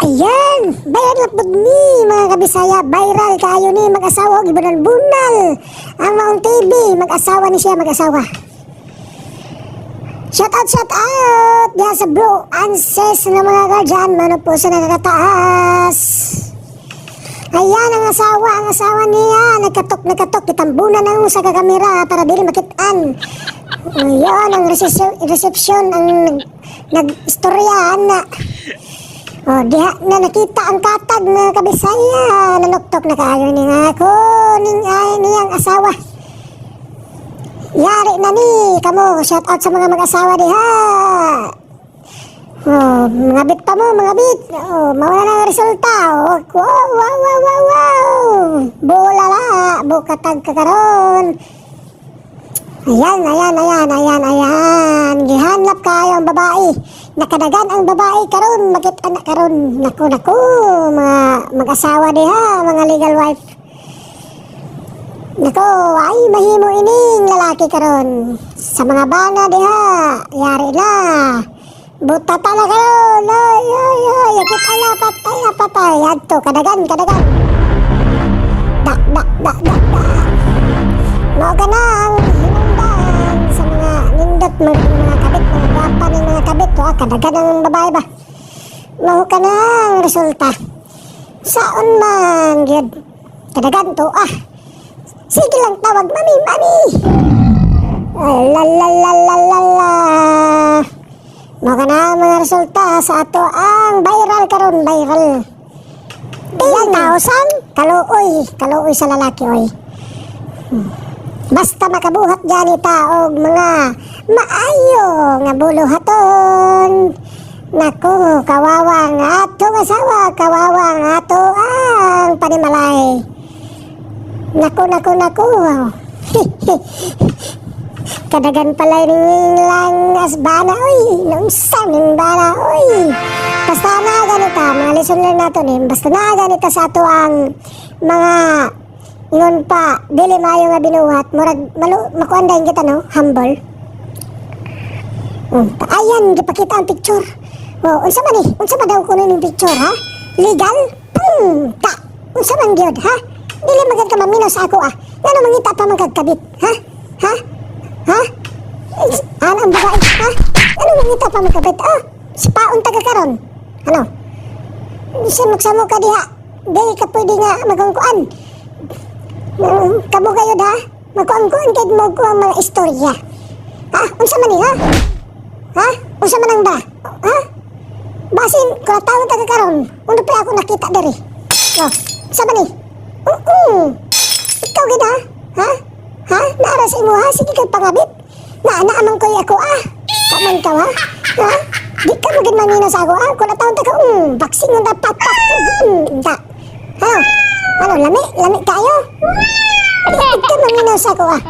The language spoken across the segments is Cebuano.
Ayan, viral na pud ni, mga kabisaya, viral kayo ni mag-asawa og ibunal-bunal. Ang maong TV, mag-asawa ni siya, mag-asawa. Shout out, shout out! Diyan sa Blue Anses ng mga guardian, mano po sa nakakataas. Ayan ang asawa niya. Nagkatok, nagkatok. Gitambunan ang sa kamera para dili makitaan. Ayan, ang reception, reception ang nag-istorya na. Oh, diha na nakita ang katag, mga kabisaya. Nanuktok na kaayo ni nga ako ning ay niyang asawa. Yari na ni kamo, shout out sa mga mag-asawa diha. Oh, mga bit pa mo, mga bit. Oh, mawala na ang resulta. Oh, wow. Bulala, bukatag ka karon. Ayan, ayan, ayan, ayan, ayan. Gihanlap kayo ang babae. Nakadagan ang babae karon, makita na karon. Naku, naku, mga mag-asawa diha, mga legal wife. Nako, ay mahimo ining lalaki karon. Sa mga bana diha, yari na. Butata na karon. Ay, ay, ay, kita na, patay na, patay. Adto, kadagan, kadagan. Da, da, da, da, da. Mao ka na ang hinungdan sa mga nindot, mga kabit, mga gwapa ng mga kabit. Oh, kadagan ang babae ba? Mao ka na ang resulta. Saon man, gyud. Kadagan to, ah. Sige lang tawag, "Mami, mami." Alalalalala. Mao ka na ang mga resulta sa ato ang viral karon, viral. 10,000? Kaluoy, kaluoy sa lalaki, oy. Basta makabuhat gani ta og mga maayo nga buluhaton. Naku, kawawa ang atong asawa, kawawa ang ato ang panimalay. Naku, naku, naku. Kadagan pala lang asbana, oy. Naunsa ning bana, oy. Basta na ganita, mga lesson learn nato ni, basta na ganita sa ato ang mga ingon pa, dili maayo nga binuhat, murag malu makuan dayon kita, no, humble. Oh, ayan, gipakita ang picture. Oh, unsa man ni? Unsa man daw kuno ning picture, ha? Legal? Ta. Unsa man gyud, ha? Dili magad ka maminaw sa ako, ah. Ngano mangita pa man kag kabit, ha? Ha? Ha? Eh, ano ang babae, ha? Ano mangita pa man kabit? Ah, sipaon ta ka karon. Ano? Samok-samok ka diha. Dili ka pwede nga magungkuan. Kamo kayo da? Magkuan-kuan kay mo ko ang mga istorya. Ha? Unsa man ni, ha? Ha? Unsa man ang ba? Ha? Basin, kung taon ta ka karon, uno pa ako nakita diri. Oh, unsa man ni? Oo. Ikaw gid, ha? Ha? Ha? Naara sa imo, ha? Sige kag pangabit. Na naamang koy ako, ah. Kaman ka, ha? Ha? Di ka mo gid maminaw sa ako, ah. Kung taon ta ka, boxing ang dapat pa. Da. Ano? Ano, lami? Lami kayo? Di ka maminaw sa ako, ah.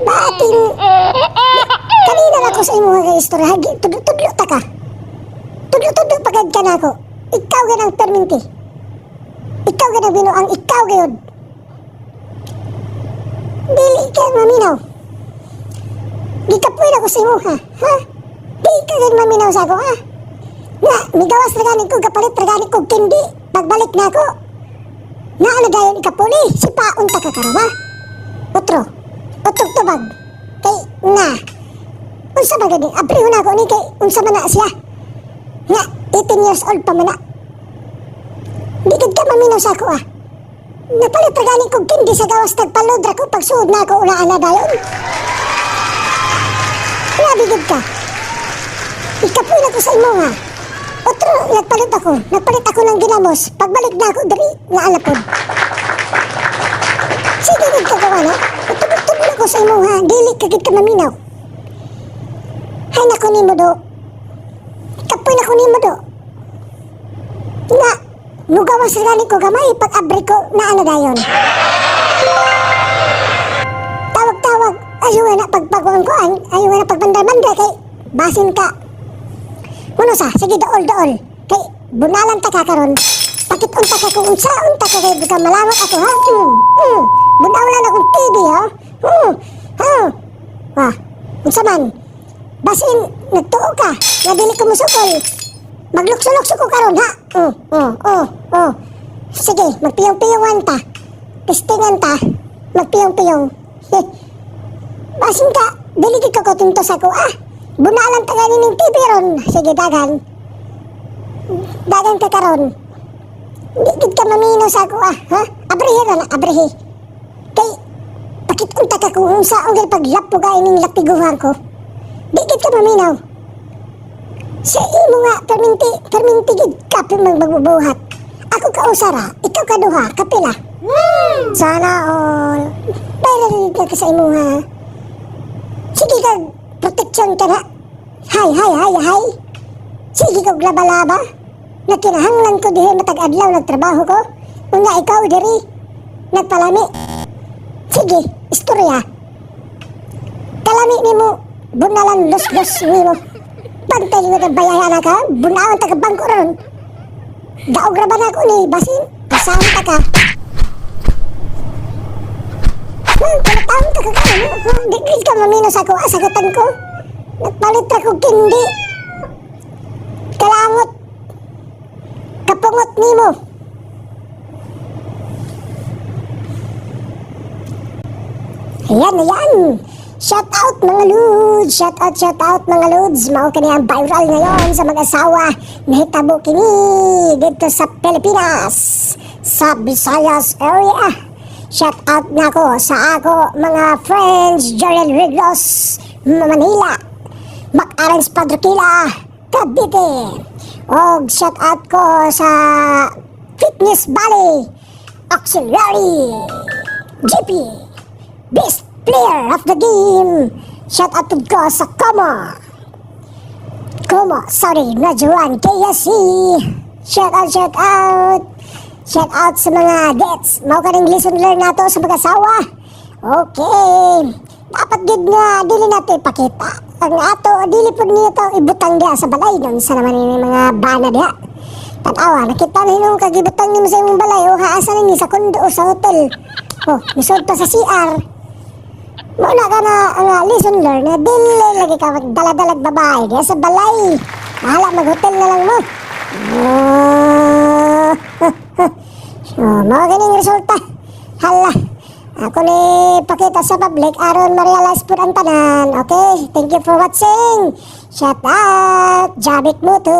Batin, kanina na ako sa imo nga istorya, hagi, tudlo-tudlo ta ka. Tudlo-tudlo pagad ka na ako. Ikaw ganang perminti. Ikaw ganang binuang, ikaw gayud. Dili ka maminaw. Gikapoy na ko sa imo, ha? Ha? Di ka gid maminaw sa ako, ha? Na, migawas ra gani ko, kapalit ra gani ko kindi. Pagbalik na ako. Na ano dayon ikapuli, si paon ta ka karon, ha? Otro. Utrog tubag. Kay na. Unsa ba gani? Abriho na ako ni kay unsa man na siya. Nga, 18 years old pa man na. Di gid ka maminaw sa ako, ah. Napalit ra gani kog kindi sa gawas, nagpalod ra ko, pagsuod na ako unaan na dayon. Grabe gid ka. Ikapoy na ko sa imo, ha. Otro, nagpalit ako. Nagpalit ako ng ginamos. Pagbalik na ako diri, naalapod. Sige gid ka gawa na. Tubog-tubog ako sa imo, ha. Dili ka gid ka maminaw. Hay nako nimo do. Kapoy na ko nimo do. Na, mugawas ra gani ko gamay pag abri ko na ano dayon. Tawag-tawag, ayaw na pagpaguan ko, ayaw na pagmandar-mandar kay basin ka. Mano sa, sige dool dool. Kay bunalan ta ka karon. Pakit unta ka kung unsa unta ka kay ka malangot ako, ha. Bunalan akong TV, ha. Ha. Ah, unsa man? Basin nagtuo ka nga dili ko musukol. Maglukso-lukso ko karon, ha? Oh. Sige, magpiyong-piyongan ta. Testingan ta. Magpiyong-piyong. Heh. Basin ka, dili gid ka kontento sa ko, ah. Bunalan ta ganing TV ron. Sige, dagan. Dagan ka karon. Di gid ka mamino sa ako, ah, ha? Abrihi na na, abrihi. Kay pakit-unta ka kung unsa ang paglapo ka ining latiguhan ko. Di gid ka maminaw. Sa imo nga, perminti, perminti gid ka magbubuhat. Ako ka usara, ikaw ka duha, kapila. Sana all. Pero gid ka sa imuha. Sige ka, protection ka na. Hay, hay, hay, hay. Sige ka laba-laba. Nakinahanglan ko dihi matag adlaw nagtrabaho ko. Unya ikaw diri nagpalami. Sige, istorya. Kalami nimo bunalan los-los nimo. Bantay mo kang bayahan ka, bunawan ta ka bangko ron. Daog ra ba na ako ni basin? Kasama ta ka. Kamatawon ta ka karon. Di gid ka mamino sa ako, sagutan ko. Nagpalit ra kog kindi. Kalangot. Kapungot nimo. Ayan, ayan. Shout out, mga lods. Shout out, shout out, mga lods. Mao kini ang viral ngayon sa mag-asawa. Nahitabo kini dito sa Pilipinas. Sa Visayas area. Shout out na ko sa ako mga friends Jordan Riglos, Manila. Mac Arens Padroquila, Cavite. Og shout out ko sa Fitness Valley Auxiliary GP Best Player of the Game. Shout out ko sa Como. Como, sorry, Najuan KSC. Shout out, shout out. Shout out sa mga gets. Mao ka ning lesson learn nato sa mag-asawa. Okay. Dapat gid nga dili nato ipakita. Ang ato dili pud niyo to ibutang diha sa balay nun sa naman ini mga bana diha. Tanawa, nakita na hinong kagibutang nimo sa imong balay o haasa ni sa kondo o sa hotel. Oh, misod pa sa CR. Mao na ka na ang lesson learn na dili lagi ka magdala-dalag babae diha sa balay. Bahala mag-hotel na lang mo. Oh, so, mao ganing resulta. Hala. Ako ni pakita sa public aron ma-realize pud ang tanan. Okay, thank you for watching. Shout out, Jabik Mutu.